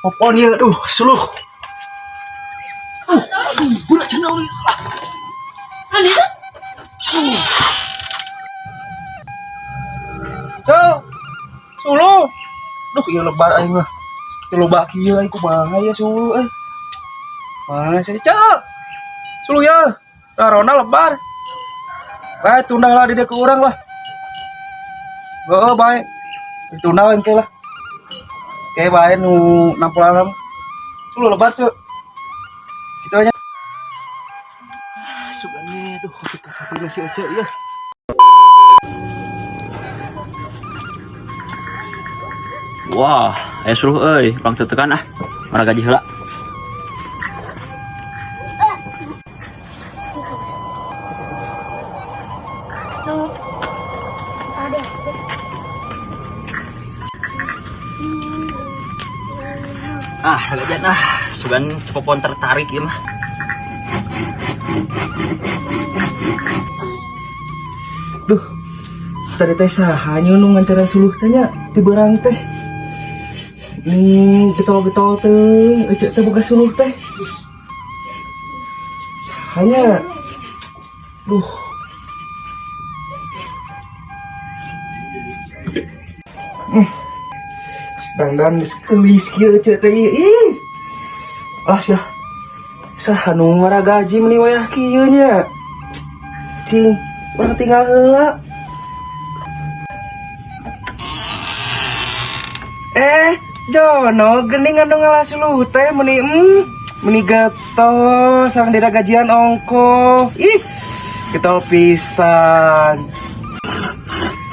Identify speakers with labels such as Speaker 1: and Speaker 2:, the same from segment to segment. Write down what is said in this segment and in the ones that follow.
Speaker 1: Popon ya, aduh, suluh. Aduh, budak channel ni.
Speaker 2: Ani tuh?
Speaker 1: Cok. Suluh. Duh, ieu lebar aing mah. Kitu loba kieu aing kumaha ya suluh euy. Mana sih, Cok? Suluh ya. Rona lebar. Bae tunda lah di ke urang lah. Heeh, bae. Ditunda engke lah. Kayak bae nu nampolan. Suluh lebar, Cok. Kitu aja. Sugane, aduh, kopi kata si Ece ya.
Speaker 3: Wah, aya suluh euy, urang tetekan ah. Mara gaji heula.
Speaker 2: Tuh. Ada.
Speaker 3: Ah, gajian ah. Sugan popon tertarik ieu mah.
Speaker 1: Duh, tadi teh saha nu nganteran suluh teh nya ti beurang teh. Ini getol-getol teh, ece teh boga suluh teh. Sahanya. Duh. Hmm. Dangdan geus geulis kieu ece teh ieu. Ih. Alah sia. Saha nu ngaragaji meuni wayah kieu nya. Cing, urang tinggal heula. Jono geuning anu ngalah suluh teh meuni meuni getol sareng dira gajian ongko. Ih, getol pisan.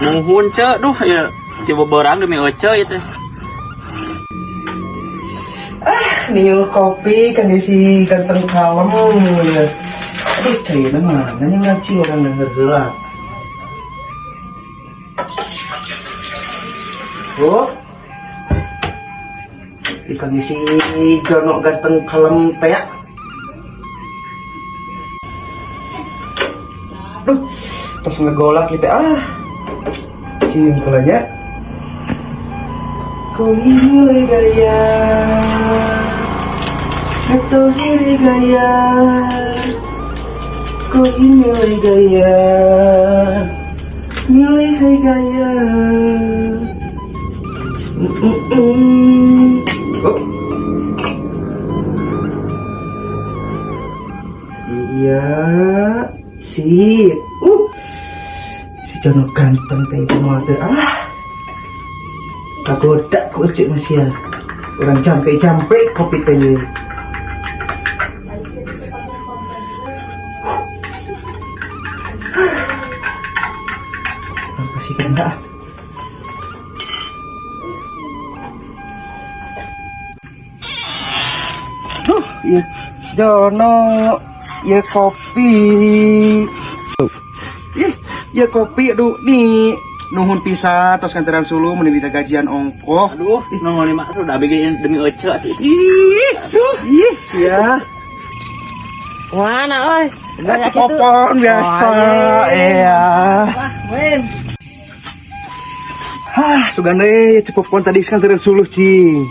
Speaker 3: Nuhun ce, duh ieu ti beberang demi ece ieu teh.
Speaker 1: Ah, niu kopi kan si ganteng kalem. Aduh, cairna mana nya ngaci orang denger heula. Oh. Ikan si Jono ganteng kalem teh ya. Duh, terus ngegolak gitu ah. Cium kulanya. Kau ini gaya atau hiri gaya. Kau ini gaya milih gaya. Mm-mm. Oh. Iya, sip. Si Jono ganteng teh itu mah teh. Ah, kagoda ku ecek masih ya. Orang jampe-jampe kopi teh. Orang kasih enggak? Duh, ya Jono, ya kopi. Ih, ya kopi aduh nih. Nuhun pisan tos kanteran suluh meuni gajian ongkoh.
Speaker 3: Aduh, nuhun lima tuh udah bikin demi ece atuh.
Speaker 1: Ih, duh, ih, sia.
Speaker 2: Mana oi?
Speaker 1: Nah, popon biasa, iya.
Speaker 2: Main.
Speaker 1: Hah, sugan deh, cepopon tadi kanteran suluh cing.